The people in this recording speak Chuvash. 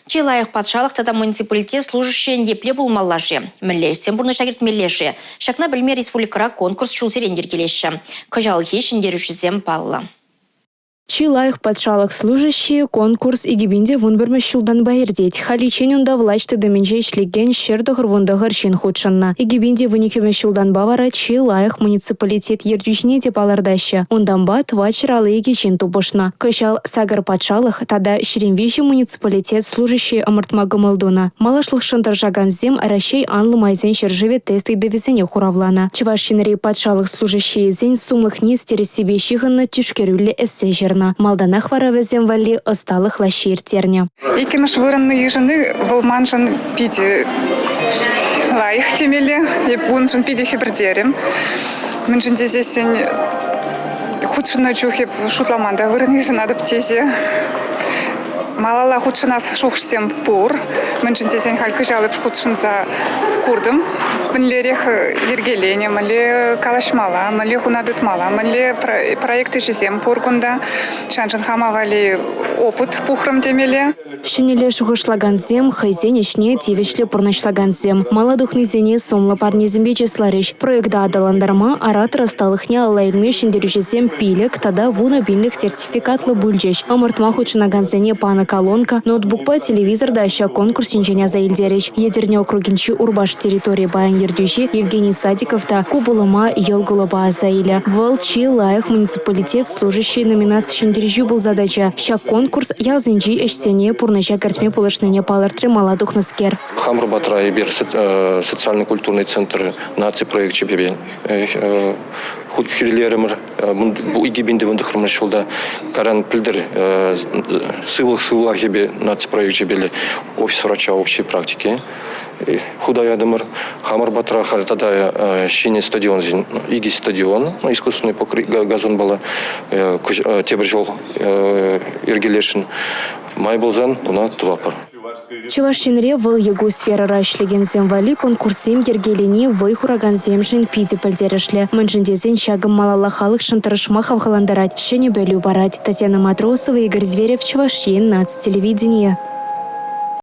Чи лайӑх патшалӑх тата муниципалитет служащийӗн епле пулмалла-ши? Мӗнле ӗҫсем пурнӑҫа кӗртмелле-ши? Ҫакна пӗлме республикӑра конкурс ҫулсерен йӗркелеҫҫӗ. Кӑҫалхи ҫӗнтерӳҫӗсем паллӑ. Чи лайӑх патшалӑх служащийӗ конкурс 2011 ҫултанпа иртет. Халиччен унта влаҫ тытӑмӗнче ӗҫлекен 199 ҫын хутшӑннӑ. 2012 ҫултанпа вара чи лайӑх муниципалитет ертӳҫине те палӑртаҫҫӗ. Унтанпа 452 ҫын тупӑшнӑ. Кӑҫал сакӑр патшалӑх тата 23 муниципалитет служащийӗ ӑмӑртма кӑмӑл тунӑ. Малашлӑхшӑн тӑрӑшакансем Раҫҫей анлӑ майсен ҫӗршывӗ тест ыйтӑвӗсене хуравланӑ. Чӑваш Енри патшалӑх служащийӗсен сумлӑхне ӳстерессипе ҫыхӑннӑ тишкерӳллӗ эссе ҫырнӑ. Малтанах вара вӗсем валли ӑсталӑх лаҫҫи ирттернӗ. Иккӗмӗш вырӑн йышӑнни вӑл маншӑн питӗ лайӑх темелле. Эп уншӑн питӗ хӗпӗртерӗм. Мӗншӗн тесессӗн хутшӑннӑ чух эп шутламан та вырӑн йышӑнатӑп тесе. Малалла хутшӑнас шухӑшсем пур. Мӗншӗн тесен халь кӑҫал эп хутшӑнса куртӑм. Мӗнлерех йӗркеленӗ, мӗнле калаҫмалла, мӗнле хуна тытмалла, мӗнле проект ӗҫӗсем пур кунта. Ҫавӑншӑн хама валли опыт пухрӑм темелле. Ҫӗнӗлле шухӑшлакансем, хӑйсен ӗҫне тивӗҫлӗ пурнӑҫлакансем мала тухнисене сумлӑ парнесемпе чысларӗҫ. Проекта аталантарма оратор ӑсталӑхне алла илме ҫӗнтерӳҫӗсем 5 тата 10 пинлӗх сертификатлӑ пулчӗҫ. Ӑмӑртма хутшӑнакансене панӑ колонка, ноутбукпа телевизор та ҫак конкурс ҫинчен аса илтерӗҫ. Етӗрне округӗнчи Урпаш территори пайӗн ертӳҫи Евгений Садиков та ку пулӑма йӑл кулӑпа аса илӗ. Вӑл чи лайӑх муниципалитет служащийӗ номинаци ҫӗнтерӳҫи пулса тӑчӗ. Ҫак конкурс ялсенчи ӗҫсене пурнӑҫа кӗртме пулӑшнине палӑртрӗ мала тухнӑскер. Хамӑр патра эпир социально-культурный центр наци проекчӗпе хӳтӗлерӗмӗр. 2019 ҫулта кайран пӗлтӗр сывлӑх сывлӑхӗпе наци проекчӗпе офис врача общей практики хута ятӑмӑр. Хамӑр патра халь тата ҫӗнӗ стадион, икӗ стадион, искусственный газонпала тепӗр ҫул йӗркелесшӗн. Май пулсан ӑна тӑватпӑр. Чӑваш Енре вӑл е ку сферӑра ӗҫлекенсем валли конкурссем йӗркелени вӑй хуракансемшӗн питӗ пӗлтерӗшлӗ. Мӗншӗн тесен ҫакӑ малалла халӑхшӑн тӑрӑшма хавхалантарать, ҫӗнӗ пӗлӳ парать. Татьяна Матросова, Игорь Зверев, Чӑваш Ен наци телевиденийӗ.